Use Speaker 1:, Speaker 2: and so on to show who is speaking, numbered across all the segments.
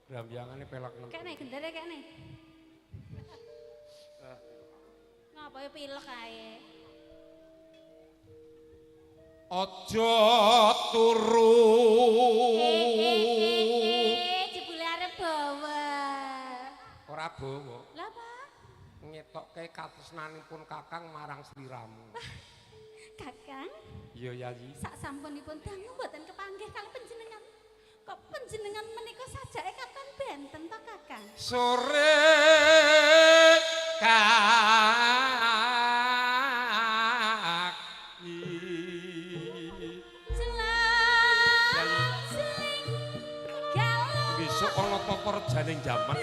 Speaker 1: Grambyangane pelok nem.
Speaker 2: Kene gendere kene. Ngapa ya pilek ae.
Speaker 1: Aja turu.
Speaker 2: Jebule arep bawa.
Speaker 1: Ora bawa.
Speaker 2: Lah apa?
Speaker 1: Ngetokke katresnanipun Kakang marang sliramu.
Speaker 2: Kakang?
Speaker 1: Iya, Yayi.
Speaker 2: Sak sampunipun dangu mboten kepanggih kali panjenengan. Kok panjenengan menika sajake katon benten to, Kakang?
Speaker 1: Sore kaki.
Speaker 2: Jelang galau.
Speaker 1: Besok ana tata rejaning jaman.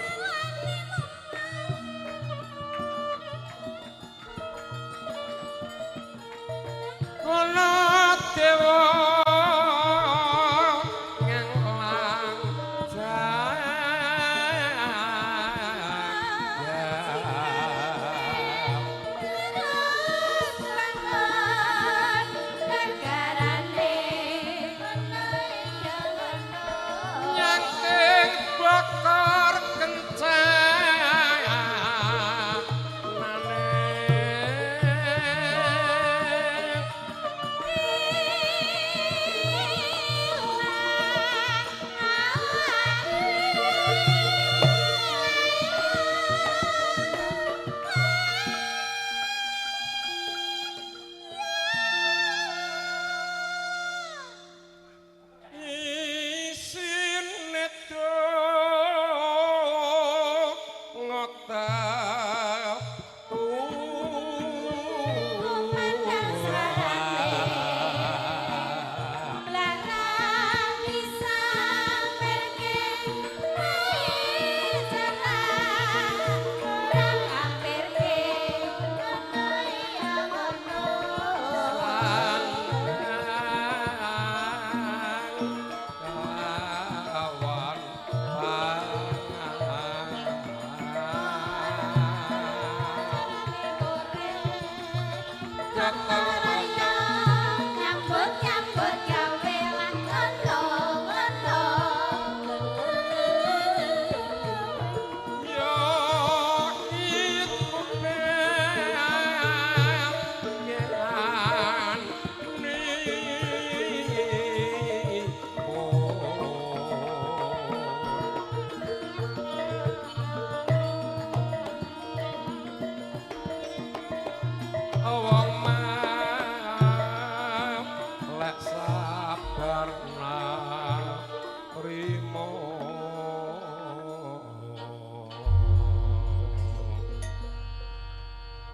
Speaker 1: Ana dewa nganglang jaya. Nyangking bokor kencanane. Isine ngotep. Kawan.
Speaker 2: Nyambut-nyambut gawe lan ngono-ngono.
Speaker 1: Ya iku pengen wong lek sabar narimo.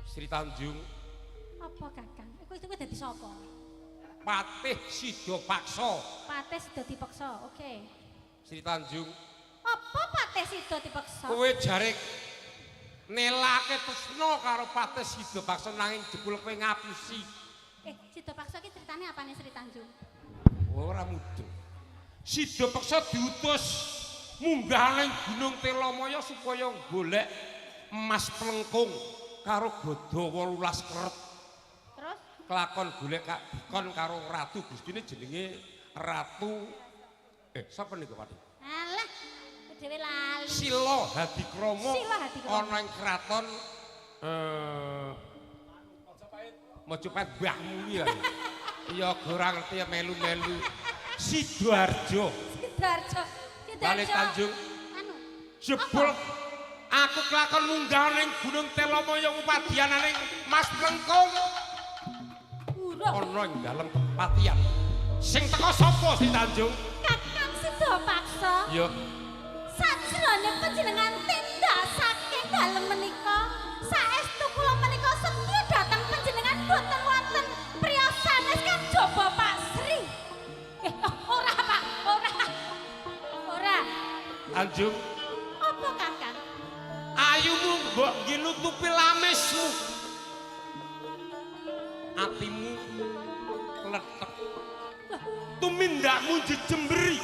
Speaker 1: Sri Tanjung.
Speaker 2: Apa Kakang? Iku itu dadi sapa?
Speaker 1: Patih Sidapaksa.
Speaker 2: Patih Sida dipeksa. Oke.
Speaker 1: Sri Tanjung.
Speaker 2: Apa Patih Sida dipeksa?
Speaker 1: Kowe jare nelake tresna karo Patih Sidapaksa nanging jebul kowe ngapusi.
Speaker 2: Sidapaksa iki critane apane Sri Tanjung?
Speaker 1: Ora mudeng. Sidapaksa diutus munggah ning Gunung Telomoyo supaya golek emas plengkung karo gada 18 keret.
Speaker 2: Terus
Speaker 1: Kelakon golek kak dikon karo Ratu Gustine jenenge Ratu sapa niku Pak?
Speaker 2: Alah, dhewe lali.
Speaker 1: Sila Hadikrama.
Speaker 2: Sila Hadikrama.
Speaker 1: Ana ing kraton Majapahit mbahmu kuwi ya. Iya ora ngerti ya melu-melu. Sidoarjo.
Speaker 2: Sidoarjo. Sidoarjo.
Speaker 1: Bale Tanjung.
Speaker 2: Anu.
Speaker 1: Jebul aku kelakon munggah ning Gunung Telomoyo ngupadianane Mas Plengkung.
Speaker 2: Urung.
Speaker 1: Ana ing dalem kepatihan. Sing teko sapa Sri Tanjung?
Speaker 2: Kakang Sidapaksa.
Speaker 1: Ya.
Speaker 2: Sajrone panjenengan tindak saking dalem menika, saestu kula menika setya dhateng panjenengan boten wonten priya sanes kajaba Pak Sri. Ora Pak, ora. Ora.
Speaker 1: Tanjung.
Speaker 2: Apa Kakang?
Speaker 1: Ayumu mbok nggih nutupi lamismu. Atimu kletek. Tumindakmu jejemberi.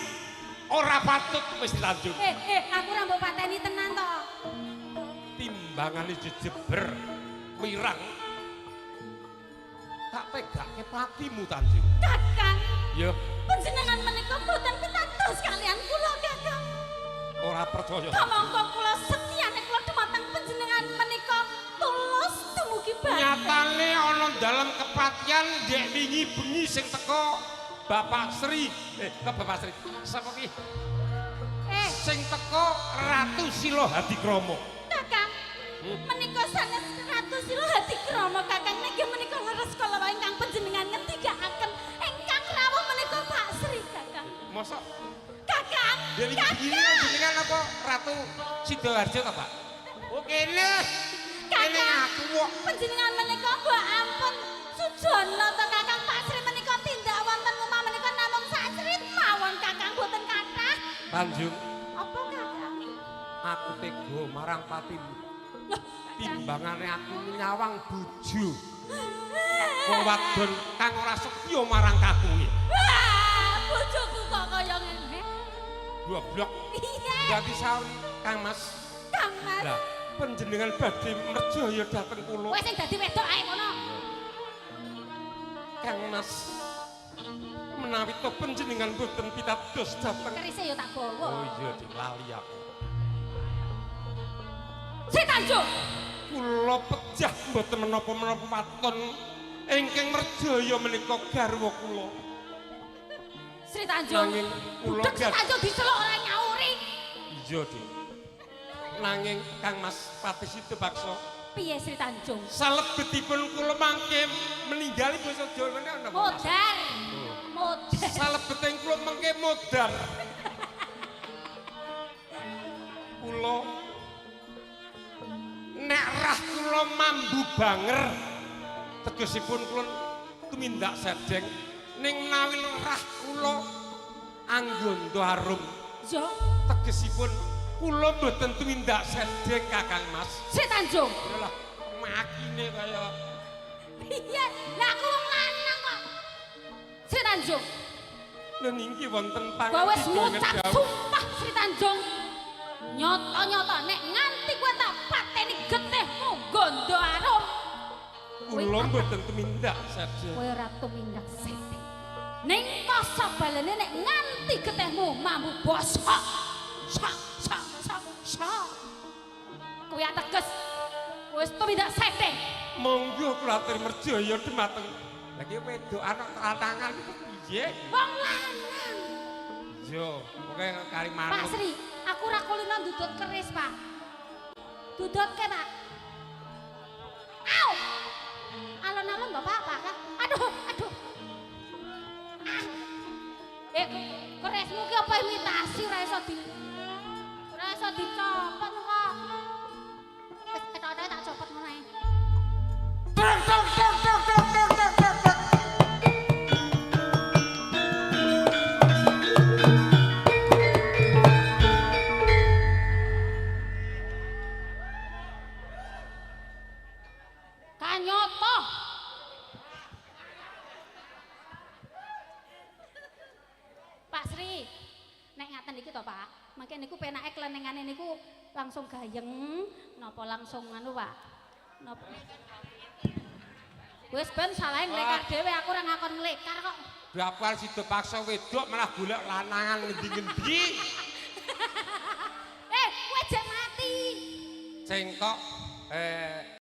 Speaker 1: Ora patut wis Tanjung.
Speaker 2: Aku ora mbok pateni tenan to.
Speaker 1: Timbangane jejeber wirang. Tak tegake patimu Tanjung.
Speaker 2: Kakang.
Speaker 1: Ya.
Speaker 2: Panjenengan menika mboten pitados kalian kula Kakang.
Speaker 1: Ora Ora percaya.
Speaker 2: Kamangka kula setyane kula dumateng panjenengan menika tulus dumugi batin.
Speaker 1: Nyatane ana dalem kepatihan ndek wingi bengi sing teko Bapak Sri. Kok Bapak Sri? Sapa ki? Sing teko Ratu Sila Hadikrama.
Speaker 2: Kakang, menika sanes Ratu Sila Hadikrama Kakang niki menika leres kala wau ingkang panjenengan ngendikaaken ingkang rawuh menika Pak Sri Kakang.
Speaker 1: Mosok
Speaker 2: Kakang,
Speaker 1: ndek wingi bengi jenengan apa Ratu Sidoarjo ta, Pak? Oh, kene. Kene
Speaker 2: Kakang.
Speaker 1: aku kok.
Speaker 2: Panjenengan menika mbok ampun sujono to Kakang. Pak Sri menika tindak wonten omah menika namung sacrit mawon Kakang, boten kathah.
Speaker 1: Tanjung,
Speaker 2: Apa Kakang?
Speaker 1: aku tega marang patimu.
Speaker 2: Loh,
Speaker 1: Timbangane aku nyawang bojo. Wong wadon kang ora setya marang kakunge.
Speaker 2: Wah, bojoku kok kaya ngene.
Speaker 1: Goblok.
Speaker 2: Iya,
Speaker 1: Dadi sauri Kang Mas.
Speaker 2: Kang Mas.
Speaker 1: Lah, panjenengan badhe merjaya dhateng kula.
Speaker 2: Kowe sing dadi wedok ae kono.
Speaker 1: Kang Mas. Menawi to panjenengan boten pitados dhateng.
Speaker 2: Kerise ya tak bawa.
Speaker 1: Oh iya, Dik, lali aku.
Speaker 2: Sri Tanjung.
Speaker 1: Kula pejah mboten menapa-menapa waton ingkang merjaya menika garwa kula.
Speaker 2: Sri Tanjung.
Speaker 1: Nanging kula
Speaker 2: Budek Sri Tanjung diceluk ora nyauri.
Speaker 1: Iya, Dik. Nanging Kang Mas Patih Sidapaksa,
Speaker 2: Piye Sri Tanjung?
Speaker 1: salebetipun kula mangke meninggali basa Jawa menika napa?
Speaker 2: Modar. Modar.
Speaker 1: Salebeting kula mangke modar. Kula nek rah kula mambu banger tegesipun kula tumindak sedeng, ning menawi rah kula angganda arum
Speaker 2: Yo,
Speaker 1: tegesipun kula mboten tumindak sedeng Kakang Mas.
Speaker 2: Sri Tanjung.
Speaker 1: Lah makine kaya
Speaker 2: Piye? Lah aku wong lanang kok. Sri Tanjung,
Speaker 1: lha niki wonten
Speaker 2: kowe wis
Speaker 1: pangandika
Speaker 2: ngucap
Speaker 1: ngedhawuh.
Speaker 2: sumpah Sri Tanjung. Nyoto-nyoto nek nganti kowe tak pateni getihmu gondo arum.
Speaker 1: Kula mboten tumindak sedeng.
Speaker 2: Kowe ora tumindak sedeng. Ning kasa balene nek nganti getihmu mambu bosok. Sok sok sok sok. Kowe ateges wis tumindak sedeng.
Speaker 1: Monggo kula aturi merjaya dumateng. Lah iki wedokan kok tangan iki piye?
Speaker 2: Wong lanang.
Speaker 1: Iya, pokoke kari
Speaker 2: Pak
Speaker 1: manuk.
Speaker 2: Sri, aku ora kulino ndudut keris, Pak. Dudutke, Pak. Au! Alon-alon enggak apa-apa, Kak. Aduh, aduh. Ah. Kerismu ki apa imitasi ora iso di ora iso dicopot kok. Wis ketok-ketok tak copot ngono ae.
Speaker 1: Tung tung tung tung tung tung tung tung tung.
Speaker 2: Kanyoto. Pak Sri, nek ngaten iki to, Pak. Mangke niku penake klenengane niku langsung gayeng napa langsung anu, Pak? Napa? Wis ben salahe nglekar dhewe, aku ora ngakon nglekar kok.
Speaker 1: Bapak Sidapaksa wedok malah golek lanangan ngendi-ngendi.
Speaker 2: Kowe jek mati.
Speaker 1: Cengkok